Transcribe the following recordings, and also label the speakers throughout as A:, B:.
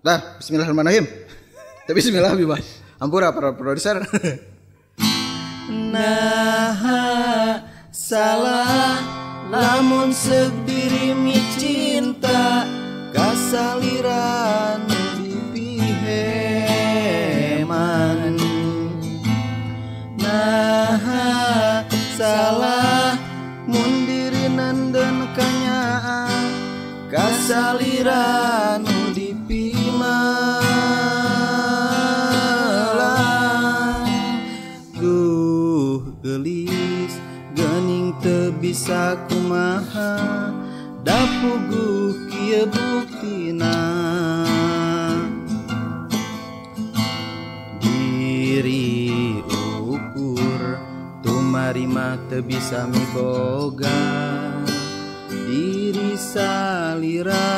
A: Dah, bismillahirrahmanirrahim. Tapi bismillah bima. Ampura para produser. Nah, salah lamun seuk diri mi cinta kasaliran dipiheman. Nah, salah mun diri nenden kanyaan kasaliran dipimalang. Duh gelis gening teu bisa kumaha da puguh kieu buktina. Diri ukur tumarima teu bisa miboga diri salira.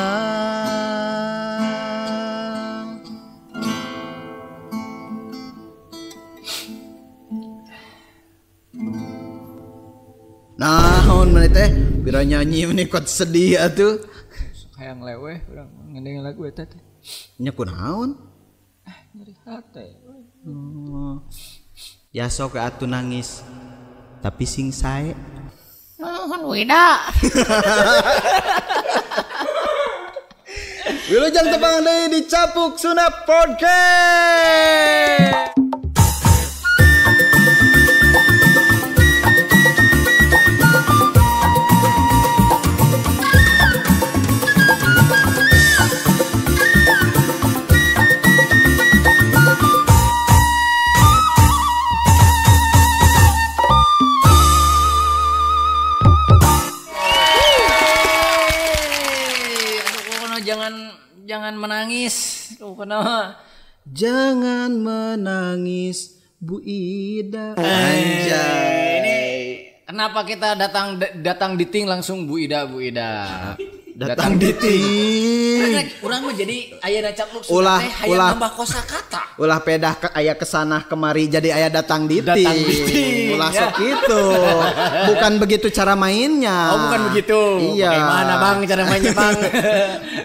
A: Naon maneh teh bira nyanyi meni kot sedih atuh.
B: Hayang leweh urang ngedengeun lagu eta teh.
A: Nya kunaon?
B: Nyeri hate.
A: Oh. Ya sok atuh nangis. Tapi sing sae.
B: Nuhun Wida.
A: Wilujeng tepang deui di Capuk Sunda Podcast.
B: Jangan menangis, kenapa?
A: Jangan menangis, Bu Ida. Anjay.
B: Ini kenapa kita datang di ting langsung Bu Ida, Bu Ida.
A: Datang di ting.
B: Urang mah jadi aya capluk ulah teh hayang nambah kosakata.
A: Ulah pedah ke aya kesanah kemari jadi aya datang di ting.
B: Datang di ting.
A: Ulah sok gitu. Bukan begitu cara mainnya.
B: Oh, bukan begitu.
A: Iya.
B: Bagaimana Bang cara mainnya, Bang?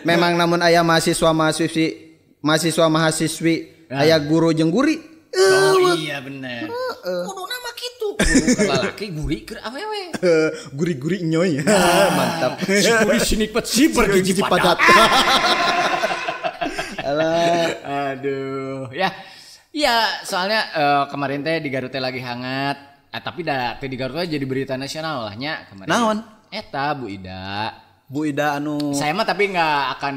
A: Memang namun aya mahasiswa mahasiswi, mahasiswa mahasiswi, aya guru jeung guri.
B: Oh iya bener. Kuduna mah kitu. Guru keur lalaki, guri keur awewe.
A: Guri-guri nyoy. Mantap.
B: Si guri sinipet si bergiji padat.
A: Alah.
B: Aduh, ya. Iya, soalnya kemarin teh di Garut teh lagi hangat. Tapi da teh di Garut teh jadi berita nasional lah nya kemarin.
A: Naon?
B: Eta Bu Ida.
A: Bu Ida anu
B: saya mah tapi nggak akan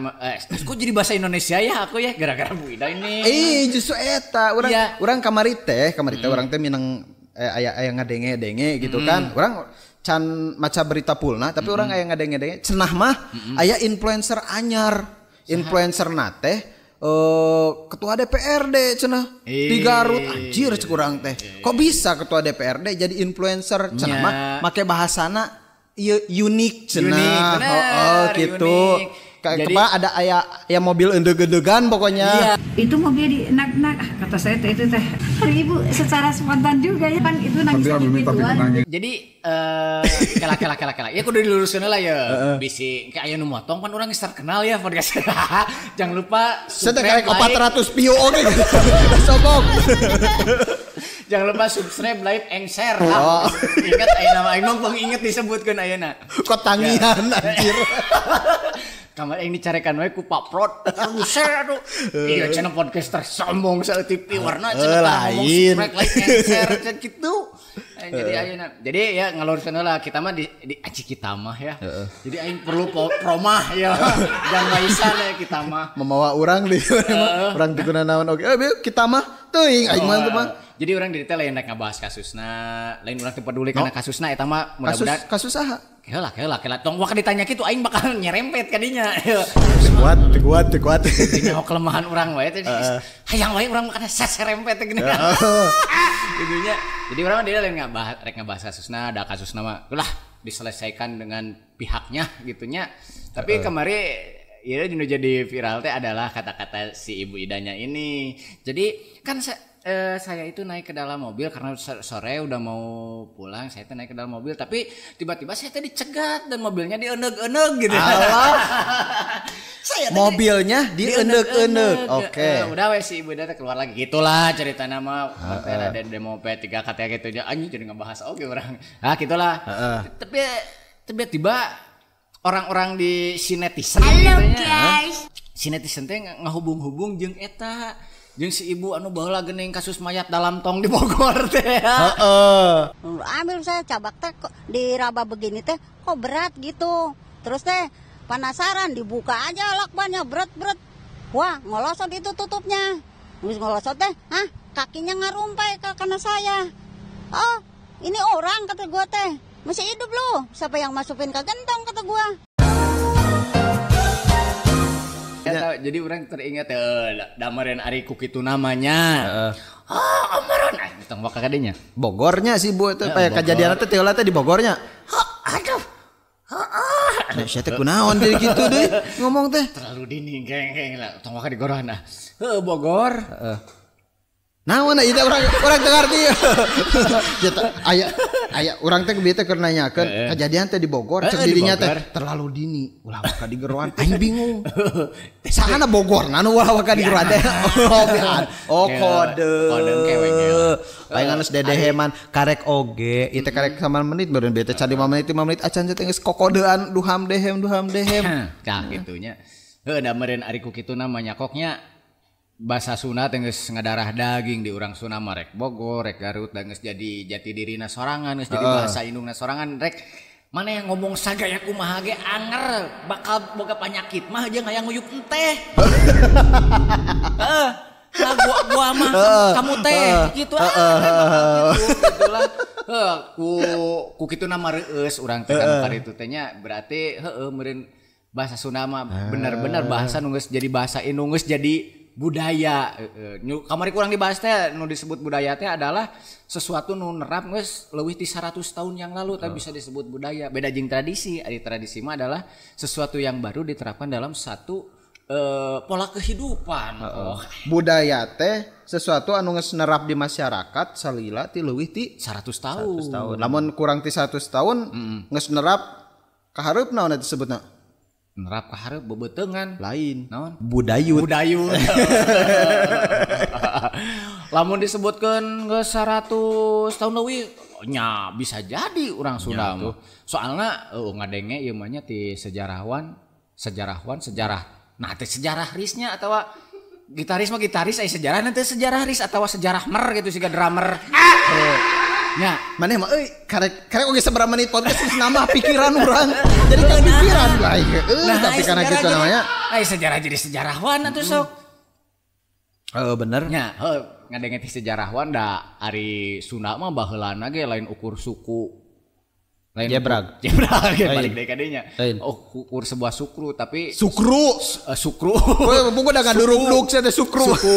B: kok jadi bahasa Indonesia ya aku ya gara-gara Bu Ida ini.
A: Justru eta urang
B: ya.
A: Urang kamari teh urang teh minang aya ngadenge-denge gitu kan. Urang can maca berita pulna tapi urang aya ngadenge-denge cenah mah aya influencer anyar. Influencer na teh ketua DPRD cenah di Garut anjir cek urang teh. Kok bisa ketua DPRD jadi influencer cenah mah make bahasana unik cenah. Oh gitu.
B: Jadi,
A: ada aya mobil endeg-endegan pokoknya.
B: Iya.
C: Itu mobil di enak-enak kata saya teh itu teh. Ibu secara spontan juga ya kan itu nangis gituan.
B: Jadi kela. Ya kudu diluruskeun lah ya. Bisi kayak aya nu motong kan urang geus terkenal ya podcast. Jangan lupa
A: subscribe like 400 view oge. Sobok.
B: Jangan lupa subscribe, like, and share. Oh. Ingat ayeuna mah aing mah inget disebutkeun ayeuna.
A: Kok tangian anjir.
B: Kamar aing dicarekan we ku Pak Prod. Produser aduh. Iya cenah podcaster sombong saeutik warna cenah ngomong subscribe, like, and share gitu. Jadi ayeuna. Jadi ya ngaluruskeun lah kita mah di aji kita mah ya. Jadi aing perlu promah ya. Jangan maisan ya kita mah.
A: Memawa urang di urang teu kunaon oge. Kita mah teuing aing mah teu mah.
B: Jadi orang di detail lain rek ngabahas kasusna, lain urang teu peduli kana kasusna eta mah mudah-mudahan
A: kasus saha?
B: Heula tong wak ditanya kitu aing bakal nyerempet ka dinya.
A: Kuat.
B: Nya kelemahan urang wae teh. Hayang wae urang kana saserempet gini. Itunya. Jadi urang mah dia lain ngabahas rek ngabahas kasusna, da kasusna mah ulah diselesaikan dengan pihaknya gitunya. Tapi kemari ya jadi viral teh adalah kata-kata si Ibu Idanya ini. Jadi kan saya itu naik ke dalam mobil karena sore udah mau pulang, saya itu naik ke dalam mobil tapi tiba-tiba saya tadi dicegat dan mobilnya dieneg-eneg gitu.
A: Alah. Mobilnya dieneuk-eneuk. Oke.
B: Udah we si ibu teh keluar lagi. Gitulah cerita nama ada demo P3K gitu nya anjing jadi ngebahas oge urang. Nah, gitulah. Tapi tiba-tiba orang-orang di si netizen gitu nya. Si netizen teh ngahubung-hubung jeung eta jeung si ibu anu baheula geuning kasus mayat dalam tong di Bogor teh.
A: Heeh.
D: Ambil saya cabak teh kok diraba begini teh kok berat gitu. Terus teh penasaran dibuka aja lakbannya berat-berat. Wah, ngolosot itu tutupnya. Habis ngolosot teh, hah, kakinya ngarumpai ke kena saya. Oh, ini orang kata gua teh. Masih hidup loh. Siapa yang masukin ke gentong kata gua.
B: Ya, jadi orang teringat damaren ari ku kitu namanya. Oh, amaran tong waka kadenya.
A: Bogornya sih Bu teh kejadian teh teh di Bogornya.
B: Aduh.
A: Heeh. Sia teh kunaon deui kitu deui ngomong teh.
B: Terlalu dini geng-geng lah tong waka digorohan ah. Heuh Bogor.
A: Heeh. Naon ieu teh urang teu ngarti. Aya aya urang teh bieu teh keur nanyakeun kejadian teh di Bogor cek dirinya teh terlalu dini ulah waka digeroan aing bingung. Sahana Bogorna nu ulah waka digeroan teh. Oh kode.
B: Kode kewe ge.
A: Paling geus dedeheman karek oge ieu teh karek sama menit beureun bieu teh can 5 menit 5 menit acan teh geus kokodean duham dehem duham dehem.
B: Tah kitu nya. Heuh da meureun ari ku kitu namanya koknya bahasa Sunda teh geus ngadarah daging di urang Sunda mah rek Bogor, rek Garut da geus jadi jati dirina sorangan, geus jadi bahasa indungna sorangan rek mana yang ngomong sagaya kumaha ge anger bakal boga panyakit mah jeung hayang nguyup enteh. Heeh. Nah gua mah kamu teh gitu ah. Gitulah. Heuh ku kitu na mah reueus urang teh kan karitu teh nya berarti heueuh meureun bahasa Sunda mah bener-bener bahasa nu geus jadi bahasa indung geus jadi budaya. Kamari kurang dibahas teh nu disebut budaya teh adalah sesuatu nu nerap geus leuwih ti 100 tahun yang lalu tapi bisa disebut budaya. Beda jeung tradisi. Ari tradisi mah adalah sesuatu yang baru diterapkan dalam satu pola kehidupan.
A: Budaya teh sesuatu anu geus nerap di masyarakat salila ti leuwih ti
B: 100 tahun.
A: 100 tahun. Lamun kurang ti 100 tahun geus nerap ka hareup naon eta disebutna?
B: Nerap ka hareup bebeuteungan
A: lain.
B: Naon?
A: Budayut.
B: Budayut. Lamun disebutkeun geus 100 tahun leuwih nya bisa jadi urang Sunda mah. Soalna ngadenge ieu mah nya ti sejarawan, sejarah. Nah teh sejarah risnya atawa gitaris mah gitaris aya sejarah nanti sejarah ris atawa sejarah mer gitu siga drummer. Nya,
A: maneh mah euy karek oge sabaraha menit podcast geus nambah pikiran urang. Jadi kan pikiran bae. Nah, tapi karena kitu namanya.
B: Ai sejarah jadi sejarawan atuh sok.
A: Heeh bener.
B: Nya, heuh ngadenge ti sejarawan da ari Sunda mah baheulana ge lain ukur suku. Lain
A: jebrag.
B: Jebrag ge balik deui ka dinya. Oh, ukur sebuah sukru tapi
A: sukru.
B: Sukru.
A: Buku da ngaduruk-duk sia teh sukru.
B: Suku.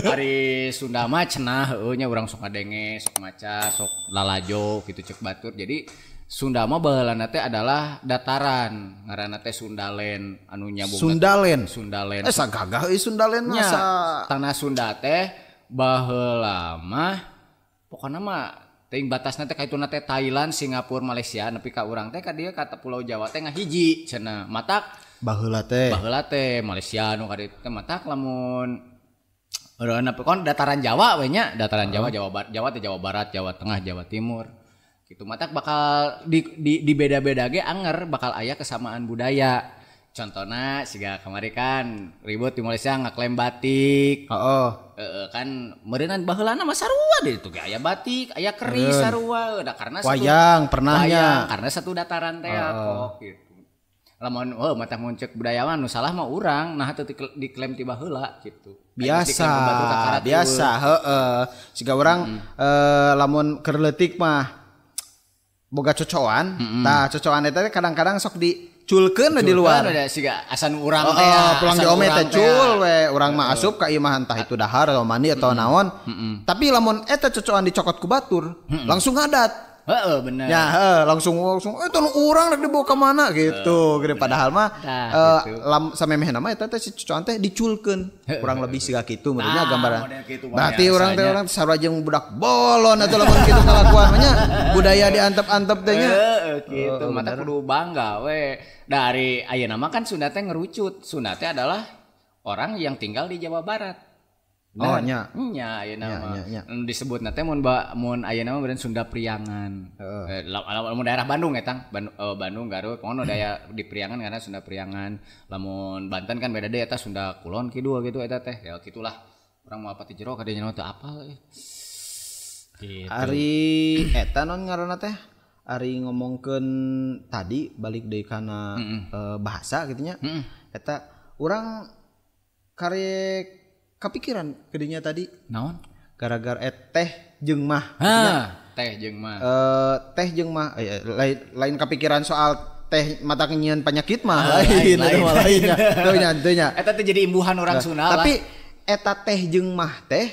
B: Ari Sunda mah cenah heueuh nya urang sok ngadenge, sok maca, sok lalajo gitu cek batur. Jadi Sunda mah baheulana teh adalah dataran, ngaranna teh Sundalen anu nyambung.
A: Sundalen.
B: Sundalen.
A: Sagagah euy Sundalen mah sa
B: tanah Sunda teh baheula mah pokona mah teuing batasna teh kaituna teh Thailand, Singapura, Malaysia nepi ka urang teh ka dieu ka Pulau Jawa teh ngahiji cenah. Matak
A: baheula teh
B: Malaysia nu ka dieu teh matak lamun nepi kon dataran Jawa we nya, dataran Jawa, Jawa Barat, Jawa teh Jawa Barat, Jawa Tengah, Jawa Timur. Gitu matak bakal di beda-beda ge anger bakal aya kesamaan budaya. Contohna siga kamari kan ribut di Malaysia ngaklaim batik.
A: Heeh.
B: Kan meureunnan baheulana mah sarua deh itu ge aya batik, aya keris sarua da karena satu
A: wayang pernahnya
B: karena satu dataran teh kok gitu. Lamun mata mun ceuk budayawan nu salah mah urang nah teu diklaim ti baheula gitu.
A: Biasa, biasa heeh. Siga urang lamun keur leutik mah boga cocoan, tah cocoan eta kadang-kadang sok di culkeun di luar.
B: Ada siga asan urang teh.
A: Pulang di ome teh cul we urang mah asup ka imah entah itu dahar atau mandi atau naon. Tapi lamun eta cocoan dicokot ku batur, langsung ngadat.
B: Heeh, bener.
A: Ya, langsung eta nu urang rek dibawa ka mana gitu. Gede padahal mah
B: gitu.
A: Samemehna mah eta teh si cucuan teh diculkeun. Kurang lebih siga kitu meureunnya gambaran.
B: Berarti
A: urang teh urang sarua jeung budak bolon atuh lamun kitu kalakuan mah nya budaya diantep-antep teh nya.
B: Heeh, kitu mata kudu bangga we. Dari ayeuna mah kan Sunda teh ngerucut. Sunda teh adalah orang yang tinggal di Jawa Barat.
A: Oh nya.
B: Nya ayeuna mah. Disebutna teh mun mun ayeuna mah beureun Sunda Priangan. Lamun daerah Bandung eta, Bandung Garut, pokona daya di Priangan karena Sunda Priangan. Lamun Banten kan beda deui eta Sunda Kulon Kidul gitu eta teh. Ya gitulah. Urang moal pati jero kadinya teu apal euy. Gitu.
A: Ari eta non ngaranna teh? Ari ngomongkeun tadi balik deui kana bahasa kitu nya. Eta urang karek kepikiran kedinya tadi
B: naon
A: gara-gara teh jeung mah.
B: Teh jeung mah.
A: Teh jeung mah lain kepikiran soal teh mata nyieun penyakit mah lain lainnya. Teu nya teu nya.
B: Eta teh jadi imbuhan orang Sunda lah.
A: Tapi eta teh jeung mah teh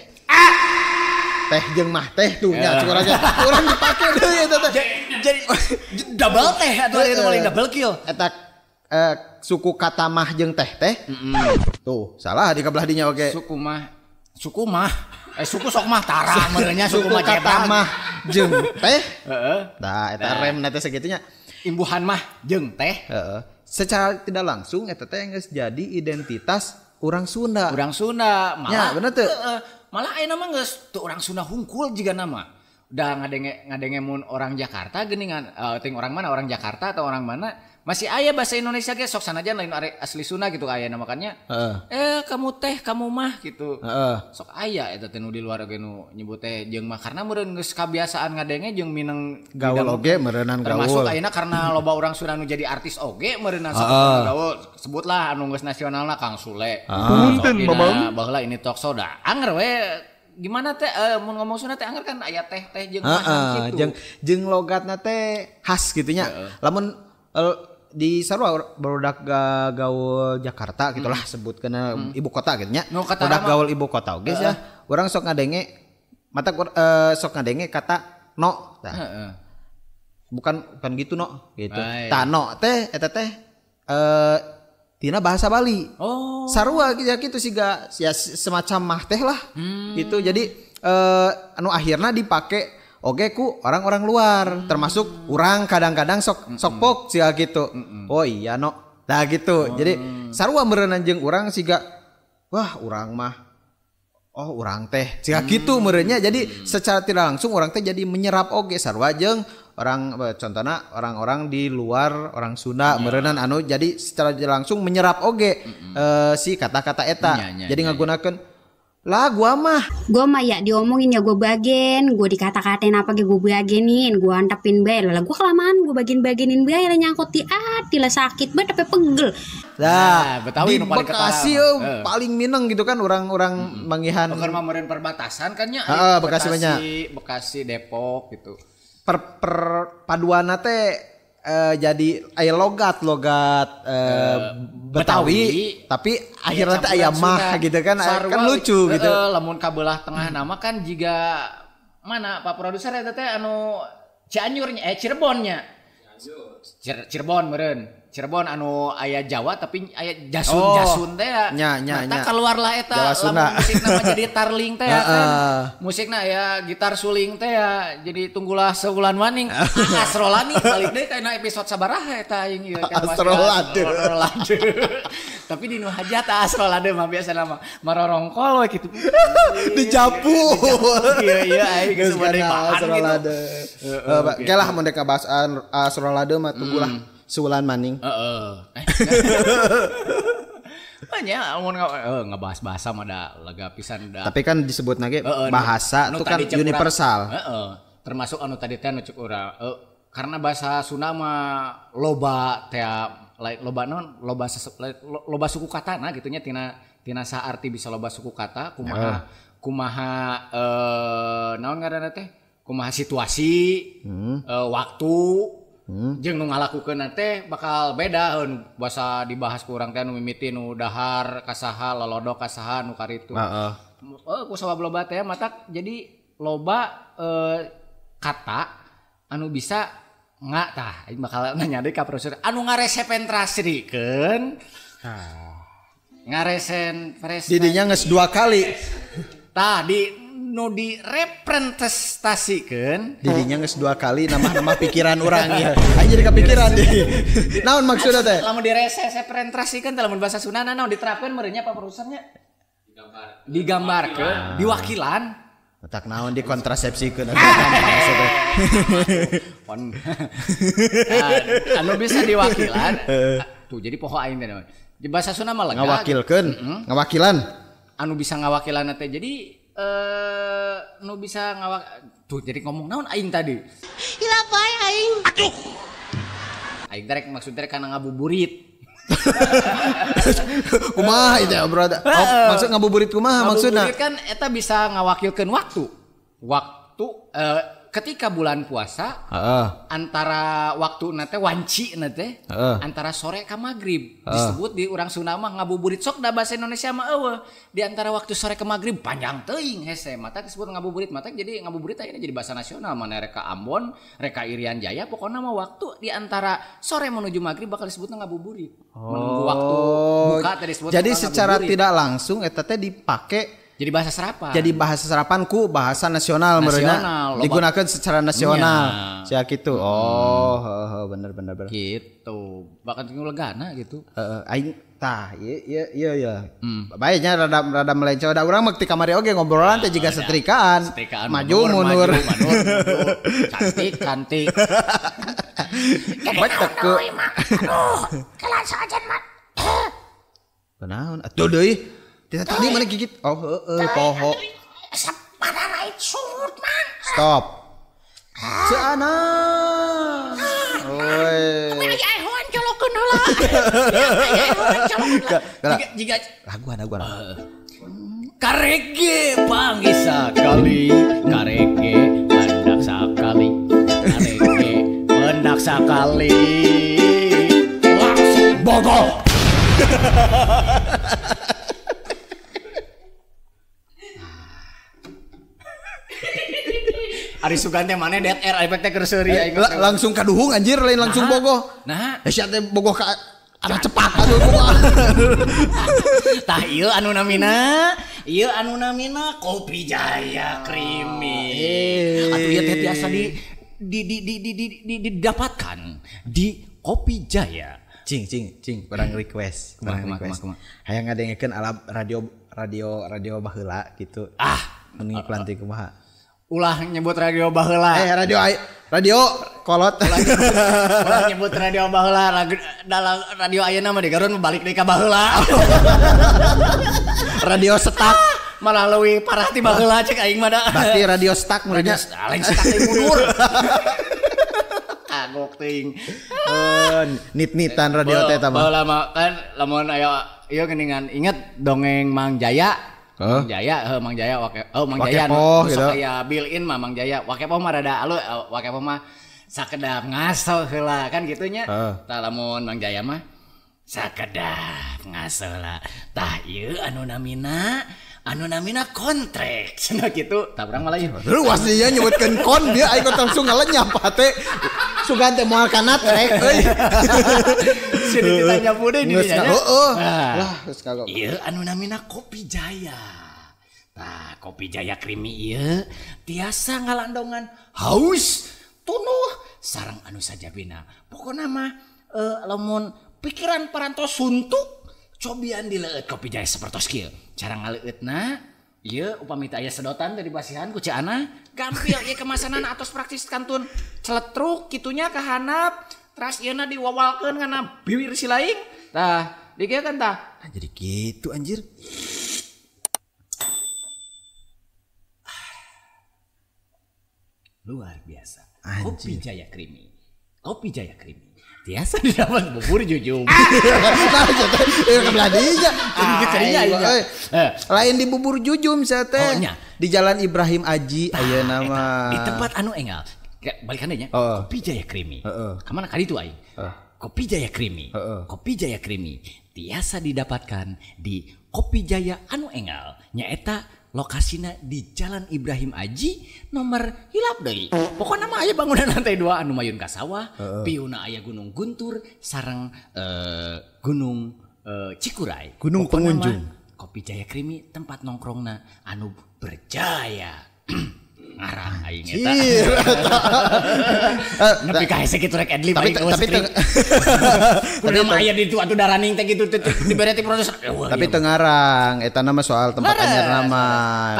A: teh jeung mah teh tuh nya curang urang dipake deui eta teh.
B: Jadi double teh atuh itu paling double kill.
A: Eta suku kata mah jeung teh teh. Tuh, salah di kabelah dinya oge.
B: Suku mah. Suku sok mah tara meureunnya suku mah
A: kata mah jeung teh. Heeh. Tah eta remna teh segitunya.
B: Imbuhan mah jeung teh.
A: Heeh. Secara tidak langsung eta teh geus jadi identitas urang Sunda.
B: Urang Sunda malah.
A: Ya, bener teu?
B: Heeh. Malah ayeuna mah geus teu urang Sunda hungkul jiga nama. Udah ngadenge mun orang Jakarta geuningan ting orang mana, orang Jakarta atau orang mana masih aya bahasa Indonesia ge sok sanajan lain asli Sunda gitu aya makanya kamu teh kamu mah gitu. Sok aya eta teh nu di luar oge nu nyebut teh jeung mah karena meureun geus kabiasaan ngadenge jeung mineng
A: gaul oge meureunnan gaul.
B: Termasuk ayeuna karena loba urang Sunda nu jadi artis oge meureunnan sok gaul sebutlah anu geus nasionalna Kang Sule.
E: Punten mamang.
B: Baheula ini talk show da anger we gimana teh mun ngomong Sunda teh anger kan aya teh teh jeung mah
A: kitu. Jeung logatna teh khas kitu nya. Lamun di sarua barudak gaul Jakarta gitulah sebut kena ibu kota gitu nya. Barudak gaul ibu kota oge ya. Urang sok ngadenge mata sok ngadenge kata no. Tah. Bukan gitu no gitu. Tah no teh eta teh tina bahasa Bali.
B: Oh.
A: Sarua ya gitu siga ya semacam mah teh lah. Gitu. Jadi anu akhirna dipake oke ku orang-orang luar termasuk urang kadang-kadang sok sok pok siga gitu. Oh iya no. Nah gitu. Jadi sarua meureun jeung urang siga wah urang mah oh urang teh siga gitu meureunnya. Jadi secara tidak langsung urang teh jadi menyerap oge sarua jeung orang contohna orang-orang di luar orang Sunda meureunan anu jadi secara tidak langsung menyerap oge si kata-kata eta. Jadi ngagunakeun lah gua mah
F: ya diomongin ya gua bagen, gua dikata-katain apa ge gua bagenin, gua antepin bae. Lah gua kelamaan gua bagen-bagenin bae lah nyangkut di ati lah sakit banget tapi pegel.
A: Nah,
B: Betawi
A: di
B: nu paling
A: Bekasi paling mineng gitu kan orang-orang manggihan.
B: Keur mah meureun perbatasan kan nya.
A: Bekasi banyak.
B: Bekasi, Depok gitu.
A: Perpaduanna teh jadi aya logat Betawi, tapi akhirnya teh aya mah gitu kan.
B: Sarua,
A: kan lucu gitu.
B: Lamun kabelah tengah nama kan jiga mana Pak produser eta teh anu Cianjurnya Cirebonnya. Cirebon meureun. Cirebon anu aya Jawa tapi aya jasun teh ya.
A: Nya.
B: Keluarlah eta lamun musikna mah jadi tarling teh ya kan. Musikna aya gitar suling teh ya. Jadi tunggulah sebulan maning. Asrolani balik deui kana episode sabaraha eta aing ieu kan.
A: Asrolade.
B: Tapi di nu hajat asrolade mah biasana mah marorongkol we kitu.
A: Dijapu.
B: Iya aing geus bahan
A: asrolade. Heeh. Lah mun dek ngabahas asrolade mah tunggulah sebulan maning.
B: Banyak mun ngebahas bahasa mah da lega pisan da.
A: Tapi kan disebut lagi bahasa itu kan universal.
B: Termasuk anu tadi teh anu cek urang karena bahasa Sunda mah loba teh loba non loba suku kata nah gitu nya tina saarti bisa loba suku kata kumaha kumaha naon ngaranna teh kumaha situasi waktu jeung nu ngalakukeun teh bakal beda heun basa dibahas ku urang teh nu mimiti nu dahar kasaha lolodok kasaha nu karitu. Heeh. Ku sabab loba teh matak jadi loba kata Anu bisa nggak tah aing bakal nanya deui ka profesor anu ngaresepentrasikeun. Ngaresen pres.
A: Didinya geus 2 kali.
B: Tah di nu direpresentasikan
A: didinya geus 2 kali nama-nama pikiran urang ya. Aing jadi kepikiran di. Naon maksudna teh?
B: Lamun direpresentasikan teh lamun bahasa Sunda naon diterapkeun meureunnya Pak Profesornya? Digambarkeun, diwakilan.
A: Tak naon dikontrasepsikeun atuh maksudna.
B: Pon. Anu bisa diwakilan. Tuh jadi poho aing teh naon. Di bahasa Sunda mah lega.
A: Ngawakilkeun, ngawakilan.
B: Anu bisa ngawakilan teh jadi nu bisa ngawak tuh jadi ngomong naon aing tadi.
D: Hilap bae aing.
B: Aduh. Aing teh maksud teh kana ngabuburit.
A: Kumaha itu ya bro? Oh, maksud ngabuburit kumaha maksudna?
B: Ngabuburit kan eta bisa ngawakilkeun waktu. Waktu ketika bulan puasa antara waktu nate wanci nate antara sore ka magrib disebut di urang Sunda mah ngabuburit sok da bahasa Indonesia mah eueuh di antara waktu sore ke magrib panjang teuing hese mata disebut ngabuburit mata jadi ngabuburit ayeuna jadi bahasa nasional mana rek ka Ambon rek ka Irian Jaya pokokna mah waktu di antara sore menuju magrib bakal disebutna ngabuburit menunggu waktu buka teh disebut
A: jadi secara tidak langsung eta teh dipake
B: jadi bahasa serapan.
A: Jadi bahasa serapan ku bahasa nasional merena digunakan secara nasional. Sia kitu. Oh, heeh bener.
B: Gitu. Bahkan legana gitu.
A: Heeh, aing tah ieu ieu ya. Baiknya rada melenceng da urang mah ti kamari oge ngobrolan teh jiga setrikaan. Maju mundur.
B: Cantik cantik.
A: Baik teku.
D: Aduh, kelan sajan mat.
A: Kunaon? Atuh deui. Tidak tadi mana gigit? Oh, heeh, poho.
D: Rait surut, Mang.
A: Stop. Seana. Oi.
D: Aya ehoan colokeun heula.
B: Jika
A: laguan.
B: Karege panggih sakali, karege mendak sakali, karege mendak sakali. Langsung bogoh. Ari sugan teh maneh dead air efek teh keur seuri aing
A: langsung kaduhung anjir lain langsung bogoh.
B: Nah,
A: sia teh bogoh ka arah cepat atuh kumaha.
B: Tah ieu anu namina Kopi Jaya Creamy. Atuh ieu teh tiasa di didapatkan di Kopi Jaya.
A: Cing, kurang request, kurang request. Hayang ngadengekeun alab radio baheula gitu.
B: Ah,
A: mending iklan teh kumaha?
B: Ulah nyebut radio baheula.
A: Radio kolot.
B: Ulah nyebut radio baheula, dalam radio ayeuna mah di Garut balik deui ka baheula.
A: Radio setak
B: malah leuwih parah ti baheula cek aing mah da.
A: Berarti radio setak meureunnya.
B: Lain setak teh mundur. Kagok teuing.
A: Nit-nitan radio teh eta mah.
B: Baheula mah kan lamun aya ieu geuningan inget dongeng Mang Jaya. Mang Jaya, Mang Jaya, Mang Jaya,
A: gitu.
B: Aya built-in mah Mang Jaya, Wakepoh mah rada alu, Wakepoh mah sakedap ngaso heula kan gitunya. Tah lamun Mang Jaya mah sakedap ngaso heula. Tah ieu anu namina kontrek cenah kitu. Tah urang mah lain.
A: Luas dia nyebutkeun kon dia aing langsung ngalenyap hate. Sugan teh moal kana trek euy.
B: Si ditanya bude di dinya.
A: Heeh. Lah geus kagok.
B: Ieu anu namina Kopi Jaya. Tah Kopi Jaya Creamy ieu tiasa ngalandongan haus tunuh sareng anu sajabina. Pokona mah lamun pikiran parantos suntuk cobian dileueut Kopi Jaya sapertos kieu. Cara ngaleueutna ieu upami teh aya sedotan teh dibasihan ku Ceu Ana, gampil ieu kemasanana atos praktis kantun celetruk kitunya ka handap, teras ieuna diwawalkeun kana bibir si laing. Tah, dikieu kan tah.
A: Nah, jadi gitu anjir.
B: Luar biasa.
A: Anjir.
B: Kopi Jaya Creamy. Kopi Jaya Creamy. Biasa didapat bubur jujum.
A: Nah, jadi lain di bubur jujum saya teh. Di Jalan Ibrahim Aji ayeuna mah.
B: Di tempat anu enggal. Balikan deui nya. Kopi Jaya Creamy. Ka mana kali itu aing? Kopi Jaya Creamy. Kopi Jaya Creamy. tiasa didapatkan di Kopi Jaya anu enggal nyaeta lokasina di Jalan Ibrahim Aji nomor hilap deui. Pokona mah aya bangunan lantai 2 anu mayun ka sawah, piuna aya Gunung Guntur sareng Gunung Cikuray.
A: Gunung
B: pokona
A: pengunjung.
B: Mah, Kopi Jaya Krimi tempat nongkrongna anu berjaya. Ngarang aing eta. Nepi ka hese kitu rek adlib aing
A: tapi
B: tapi mah aya di ditu atuh daraning teh kitu dibere ti produser.
A: Tapi teu ngarang eta nama soal tempat anyar nama.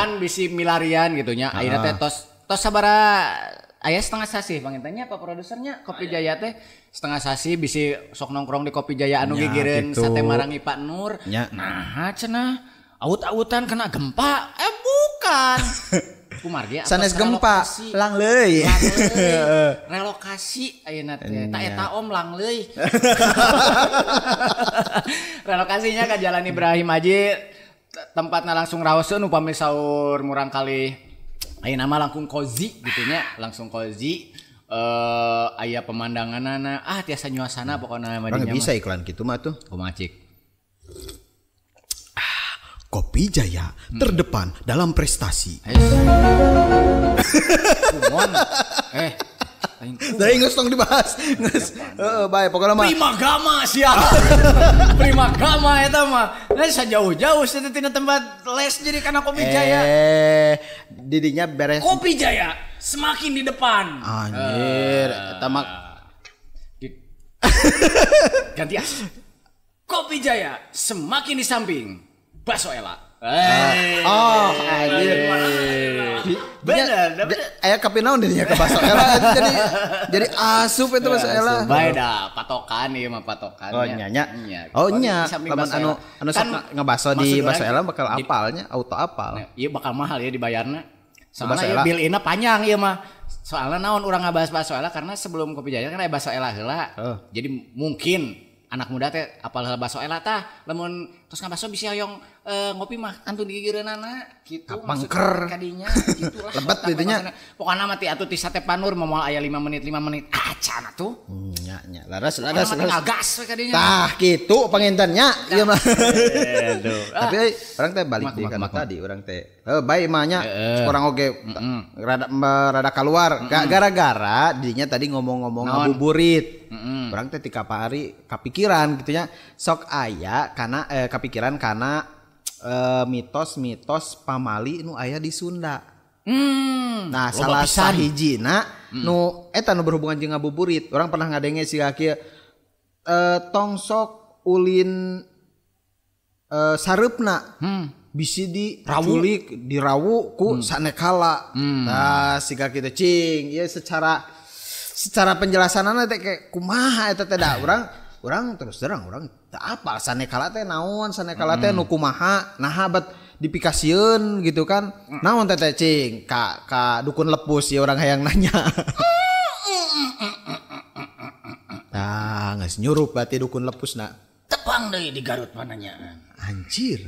B: Kan bisi milarian gitu nya ayeuna teh tos sabaraha aya setengah sasih pangintennya Pak produsernya Kopi Jaya teh setengah sasih bisi sok nongkrong di Kopi Jaya anu gigireun sate marangi Pak Nur. Nah cenah aut-autan kena gempa bukan. Kumargi
A: sanes gempa langleuy.
B: Relokasi ayeuna teh. Ta eta om langleuy. Relokasinya ka Jalan Ibrahim Aji tempatna langsung raoseun upami saur murang kali. Ayeuna mah langkung cozy gitu nya, langsung cozy. Aya pemandanganana, tiasa nyuasana pokona mah
A: dinya. Bisa iklan kitu mah tuh.
B: Kumaha cik?
A: Kopi Jaya terdepan dalam prestasi.
B: Kumon.
A: Dari geus tong dibahas. Geus. Heeh, bae pokona mah.
B: Prima Gama sia. Prima Gama eta mah. Nah sajauh-jauh sia tina tempat les jadi kana Kopi Jaya.
A: Didinya beres.
B: Kopi Jaya semakin di depan.
A: Anjir, eta mah
B: ganti ah. Kopi Jaya semakin di samping. Baso Ela.
A: Anjir.
B: Bener.
A: Aya kapinaon dinya ke Baso Ela jadi asup itu Baso Ela.
B: Bae da patokan ieu mah patokan.
A: Oh nya nya. Oh nya. Lamun anu sok ngebaso di Baso Ela bakal apalnya, auto apal.
B: Ieu bakal mahal ya dibayarna. Soalnya ieu bill ina panjang ieu mah. Soalna naon urang ngabahas Baso Ela karena sebelum Kopi Jaya kan aya Baso Ela heula. Jadi mungkin anak muda teh apal heula Baso Ela tah lamun tos ngabaso bisi hoyong ngopi mah kantun digigireunana kitu
A: pangker
B: kadinya gitulah
A: lebet ditu nya
B: pokona mah ti atuh ti sate Panur moal aya 5 menit acan atuh
A: nya nya laras laras
B: ngagas we kadinya
A: tah kitu panginten nya ieu mah tapi urang teh balik deui kana tadi urang teh bae mah nya urang oge rada keluar gara-gara dinya tadi ngomong-ngomong ngabuburit urang teh ti kapari kapikiran gitu nya sok aya kana kapikiran kana mitos-mitos pamali nu aya di Sunda. Nah, salah sahijina nu eta nu berhubungan jeung ngabuburit. Urang pernah ngadenge siga kieu tong sok ulin sareupna bisi diculik dirawu ku sanekala. Nah, siga kitu cing ieu secara penjelasanana teh kayak kumaha eta teh da urang terus terang urang teu apal sanekala teh naon sanekala teh nu kumaha naha bet dipikasieun gitu kan naon teh teh cing ka dukun lepus ya urang hayang nanya. Tah geus nyurup berarti dukun lepusna
B: tepang deui di Garut pananyaan
A: anjir.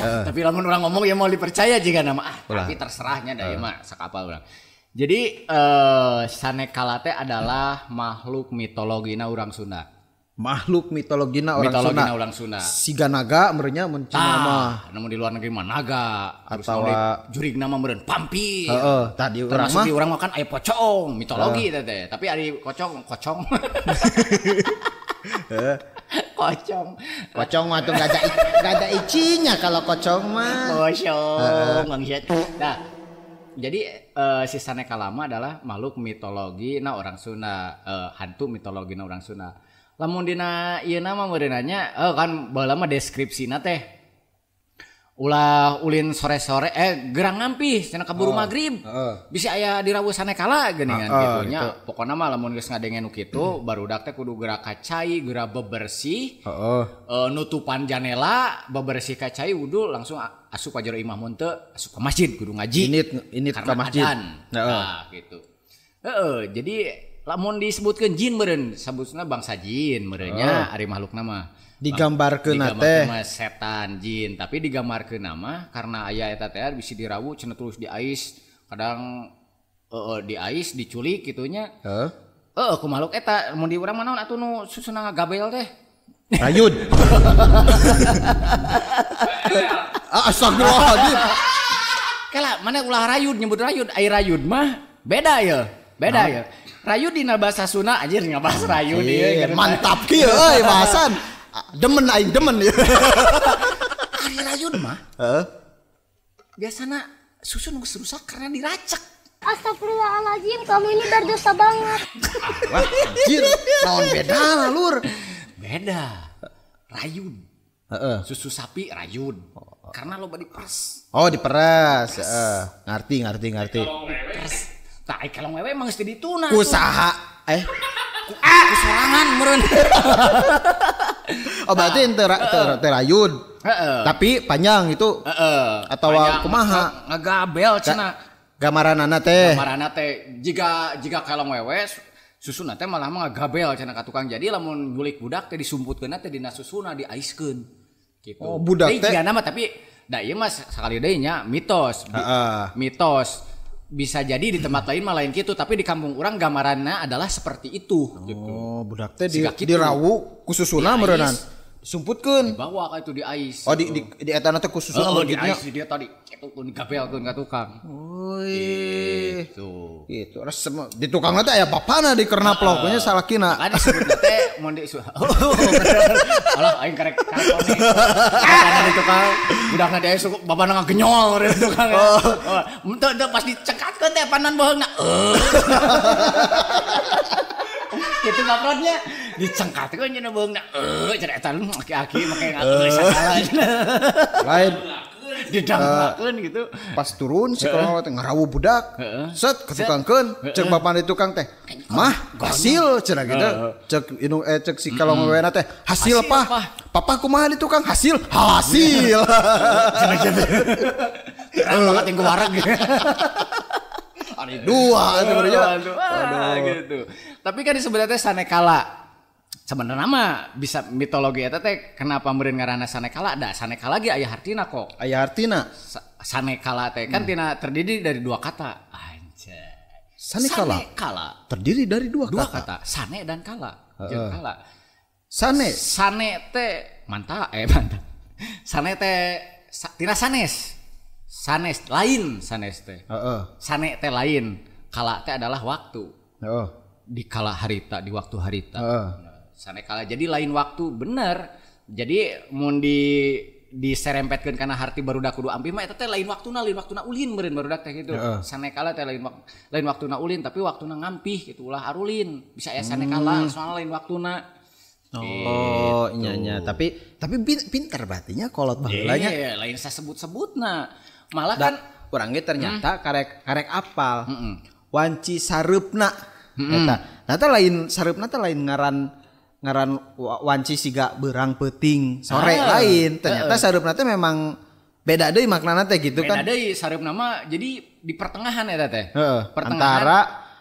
B: Tapi lamun urang ngomong ya mau dipercaya jika nama tapi terserahnya da ieu mah sakapal urang. Jadi sanekala teh adalah makhluk mitologina urang Sunda.
A: Makhluk mitologina orang Sunda. Siga naga meureunnya mun cenah mah.
B: Namun di luar negeri mah naga, atawa jurigna mah meureun pampir.
A: Heeh, tadi urang mah
B: di urang mah kan aya pocong, mitologi teh teh. Tapi ari kocong. Kocong.
A: Kocong mah tuh enggak ada icinya kalau kocong mah.
B: Kocong, bangsat. Nah, jadi si sanekala mah adalah makhluk mitologi na orang Sunda, hantu mitologi na orang Sunda. Lamun dina ieu na mah meureunna nya kan baheula mah deskripsina teh ulah ulin sore-sore gerang ngampih cenah kaburu magrib. Bisi aya dirawu sanekala geuningan kitu nya. Pokona mah lamun geus ngadenge nu kitu barudak teh kudu geura ka cai, geura bebersih. Nutupan janela, bebersih ka cai wudu langsung asup ka jero imah mun teu asup ka masjid kudu ngaji.
A: Init ka masjid.
B: Nah, gitu. Jadi lamun disebutkeun jin meureun sabutna bangsa jin meureun nya ari makhlukna mah.
A: Digambarkeun teh
B: setan jin, tapi digambarkeun mah karena aya eta teh bisi dirawu cenah terus diais, kadang diais diculik kitu nya. Heeh, ku makhluk eta mun di urang mah naon atuh nu susuna ngagabel teh?
A: Rayud. Astagfirullahaladzim.
B: Kela mana ulah rayud nyebut rayud, ai rayud mah beda ya. Beda ya. Rayud dina bahasa Sunda anjir ngabahas rayud ieu.
A: Mantap kieu euy bahasan. Demen aing demen ieu.
B: Ari rayud mah. Heeh. Biasana susu nu geus rusak karena diracek.
E: Astagfirullahaladzim, kamu ini berdosa banget.
A: Wah, anjir, naon beda lur?
B: Beda. Rayun. Heeh. Susu sapi rayun. Karena loba diperes.
A: Oh, diperes. Heeh. Ngerti.
B: Diperes. Tah ai kalong wewe mah geus dituna.
A: Usaha
B: ku sorangan meureun.
A: Oh, berarti ente rayun.
B: Heeh.
A: Tapi panjang itu.
B: Heeh.
A: Atawa kumaha?
B: Ngagabel cenah.
A: Gamaranana teh.
B: Gamaranana teh jiga kalong wewe susuna teh malah mah ngagabel cenah ka tukang. Jadi lamun nyulik budak teh disumputkeunna teh dina susuna diaiskeun. Gitu.
A: Oh, budak teh.
B: Jigana mah tapi da ieu mah sakali deui nya mitos. Mitos. Bisa jadi di tempat lain mah lain gitu, tapi di kampung urang gambaranna adalah seperti itu gitu.
A: Oh, budak teh dirawu ku susuna meureunnan. Disumputkeun.
B: Dibawa ka itu di ais.
A: Oh, di etana teh ku susuna
B: oh, di ais di dia tadi. Itu digabelkeun ka tukang.
A: Wih.
B: Gitu.
A: Gitu. Resep di tukangna teh aya bapana di kernaplok nya salakina.
B: Kan disebutna teh mun di alah aing karek karek. Karena di tukang budakna di ais bapana ngagenyol di tukang. Oh. Henteu teu pas dicekatkeun teh panan boheungna. Gitu baprotnya dicengkatkeun cenah beungna cenah eta aki-aki make ngakeun sagala
A: lain
B: didangkeun gitu
A: pas turun si kolong teh ngarawu budak set ke tukangkeun cek bapana di tukang teh mah hasil cenah gitu cek indung cek si kalong wewena teh hasil pah papa kumaha di tukang hasil cenah gitu
B: terang banget yang wareg.
A: Ada dua sebenarnya.
B: Aduh gitu. Tapi kan sebenarnya sanekala. Sebenarnya mah bisa mitologi eta teh kenapa meureun ngaranna sanekala? Da sanekala ge aya hartina kok.
A: Aya hartina.
B: Sanekala teh kan tina terdiri dari dua kata. Anjay.
A: Sanekala.
B: Sanekala
A: terdiri dari dua kata.
B: Sane dan kala. Jeung kala.
A: Sane.
B: Sane teh mantap mantap. Sane teh tina sanes. Sanes lain sanes teh. Sane teh lain. Kala teh adalah waktu. Di kala harita, di waktu harita. Sane kala jadi lain waktu bener. Jadi mun diserempetkeun kana harti barudak kudu ampih mah eta teh lain waktuna ulin meureun barudak teh gitu. Sane kala teh lain waktuna ulin tapi waktuna ngampih gitu ulah arulin. Bisa aya sane kala soalna lain waktuna.
A: Oh, gitu. Nya tapi pinter berartinya kolot baheula nya.
B: Iya, lain sasebut-sebutna. Malah kan
A: urang ge ternyata karek apal. Wanci sareupna eta. Nah teh lain sareupna teh lain ngaran wanci siga beurang peuting sore lain. Ternyata sareupna teh memang beda deui maknana teh gitu kan.
B: Beda deui sareupna mah jadi di pertengahan eta teh.
A: Pertengahan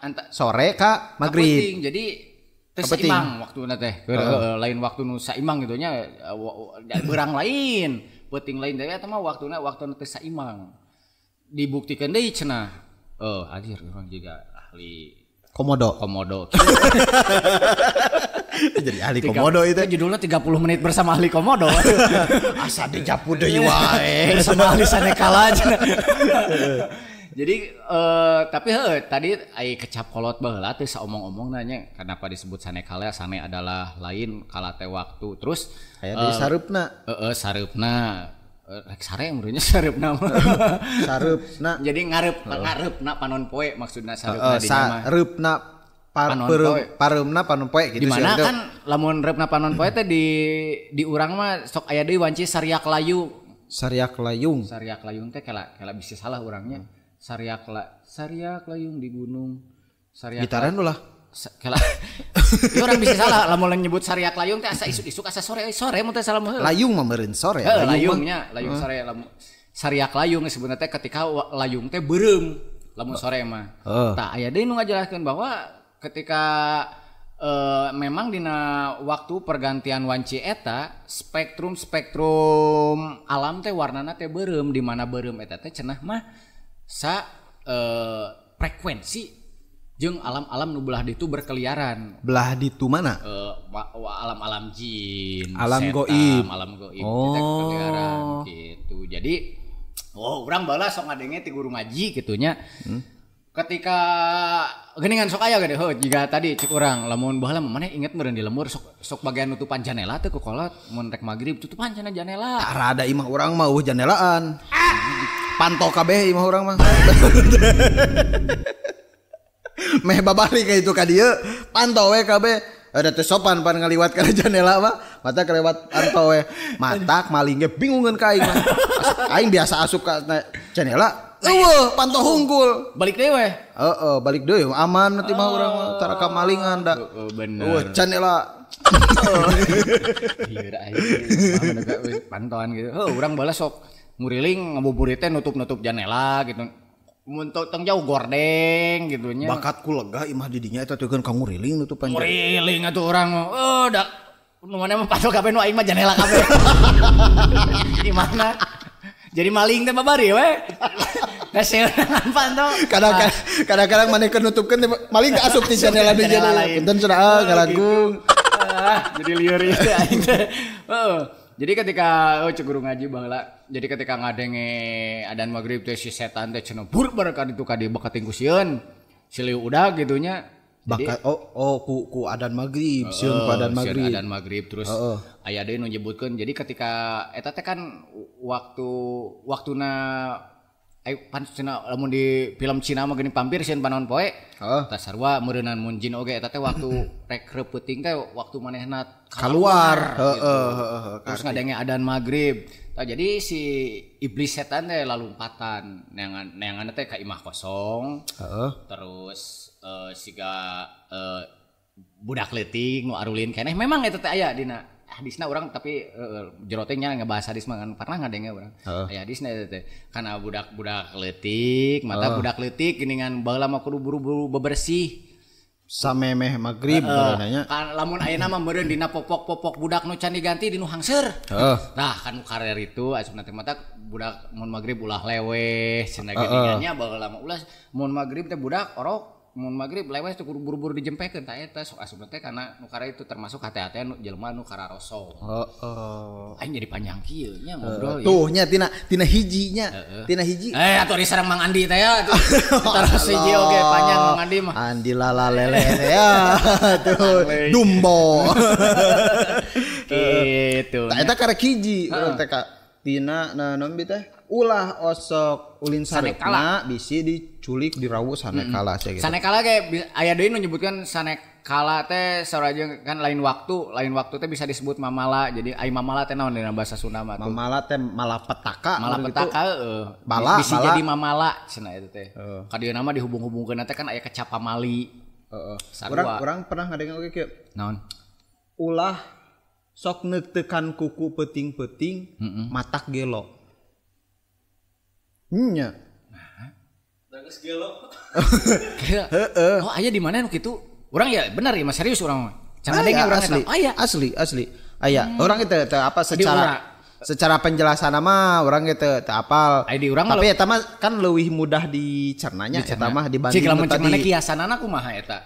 A: antara sore ka magrib.
B: Jadi teu saimbang waktuna teh. Lain waktu nu saimbang gitu nya beurang lain, peuting lain teh eta mah waktuna teu saimbang. Dibuktikan deui cenah. Anjir urang juga ahli
A: komodo. Jadi ahli komodo itu.
B: Judulnya 30 menit bersama ahli komodo.
A: Asa dijapu deui wae
B: sama ahli sanekala cenah. Jadi tapi tadi ai kecap kolot baheula teh saomong-omong nanya kenapa disebut sanekala, sane adalah lain kala teh waktu. Terus
A: aya deui sareupna.
B: Heeh, sareupna. Rek sare meureunnya sareupna mah.
A: Sareupna.
B: Jadi ngareupna panon poe maksudna sareupna di mah.
A: Sareupna pareumna panon poe gitu.
B: Di mana kan lamun reupna panon poe teh di urang mah sok aya deui wanci sariak layu.
A: Sariak layung.
B: Sariak layung teh kela bisa salah urangnya. Sariak layung di gunung. Sariak
A: gitaran ulah.
B: Kela. Ieu urang bisa salah lamun nyebut sariak layung teh asa isuk-isuk asa sore mun teh salah mah.
A: Layung mah meureun sore.
B: Layungnya, layung sore lamun sariak layung sebenarnya teh ketika layung teh beureum lamun sore mah. Tah aya deui nu ngajelaskeun bahwa ketika memang dina waktu pergantian wanci eta spektrum alam teh warnana teh beureum di mana beureum eta teh cenah mah sa frekuensi Jeung alam-alam nu belah ditu berkeliaran.
A: Belah ditu mana?
B: Alam-alam jin,
A: alam
B: setan,
A: goib.
B: Alam goib kita berkeliaran gitu. Jadi urang balas sok ngadenge ti guru ngaji kitu nya. Ketika geuningan sok aya gede heuh jiga tadi cek urang lamun baheula maneh inget meureun di lembur sok bagian nutupan janela teh ku kolot mun rek magrib tutupan cenah janela.
A: Rada imah urang mah eueuh janelaan. Panto kabeh imah urang mah. Meh babalik ka itu ka dieu panto we kabeh. Ada teu sopan pan ngaliwat kana janela mah, mata kelewat panto we. Matak maling ge bingungeun ka aing mah. Aing biasa asup ka janela. Eueuh panto hungkul.
B: Balik deui we.
A: Heeh, balik deui aman nanti mah urang mah tara kamalingan da.
B: Heeh bener.
A: Eueuh janela.
B: Ieu aing pantoan gitu. Heuh urang balas sok nguriling ngabuburit teh nutup-nutup janela gitu. Mun tong jauh gordeng gitu nya.
A: Bakatku lega imah di dinya eta teh ka nguriling nutupan.
B: Nguriling atuh urang mah. Oh da nu mana mah panto kabeh nu aing mah janela kabeh. Di mana? Jadi maling teh babari we. Nasional panto.
A: Kadang-kadang maneh keur nutupkeun maling ka asup ti janela di janela. Punten cenah ngalangkung.
B: Jadi lieur ieu aing teh. Heeh. Jadi ketika cek guru ngaji baheula, jadi ketika ngadenge adan magrib teh si setan teh cenah bur baraka ditu ka dieu bakating ku sieun. Si lieu udag gitu nya.
A: Bakat ku adan magrib, sieun ku adan magrib.
B: Adan magrib terus aya deui nu nyebutkeun. Jadi ketika eta teh kan waktu waktuna pan cenah lamun di film Cina mah geuning pampir sieun panon poe. Tah sarua meureunan mun jin oge eta teh waktu rek reupeting teh waktu manehna
A: keluar.
B: Heeh. Terus ngadenge adan magrib. Tah jadi si iblis setan teh lalumpatan neangan teh ka imah kosong. Terus siga budak leutik nu arulin keneh memang eta teh aya dina hadisna urang tapi jero teh nya ngebahas hadis mah kan pernah ngadenge urang. Aya hadisna eta teh kana budak-budak leutik, mata budak leutik geuningan baheula mah kudu buru-buru bebersih.
A: Samemeh magrib nanya.
B: Kan lamun ayeuna mah meureun dina popok-popok budak nu can diganti di nu hangser. Tah kan nu karer itu asupna teh mata budak mun magrib ulah leweh cenah geuningannya baheula mah ulah mun magrib teh budak orok mun magrib leweh teh kudu buru-buru dijempekeun tah eta sok asupna teh kana nu karer itu termasuk hate-hate nu jelema nu kararoso. Heeh. Aing jadi panjang kieu nya ngobrol.
A: Tuh nya tina hiji nya. Tina hiji.
B: Atuh di sareng Mang Andi teh ya. Terus hiji oge panjang Mang Andi mah.
A: Andi lala lele teh ya. Tuh Dumbo.
B: Gitu.
A: Tah eta karek hiji urang teh ka tina naon bi teh ulah osok ulin sarekna bisi diculik dirawu sanekala sia gitu.
B: Sanekala ge aya deui nu nyebutkeun sanekala teh saurang kan lain waktu teh bisa disebut mamala. Jadi ai mamala teh naon dina bahasa Sunda mah tuh? Mamala
A: teh malapetaka.
B: Malapetaka heeh. Bisi jadi mamala cenah eta teh. Ka dieu mah dihubung-hubungkeun teh kan aya kecap pamali.
A: Heeh. Urang pernah ngadenge oge kieu.
B: Naon?
A: Ulah sok neuteukan kuku peuting-peuting matak gelo. Nya.
G: Bagus gelo.
B: Heeh. Oh, aya di mana nu kitu? Urang ya benar ya, mas serius urang mah. Can ngadenge urang
A: asli.
B: Aya.
A: Asli. Aya. Urang itu teu apa secara penjelasan mah urang ge teu apal. Tapi eta mah kan leuwih mudah dicernanya eta mah dibanding
B: cik lamun cek mana kiasanana kumaha eta?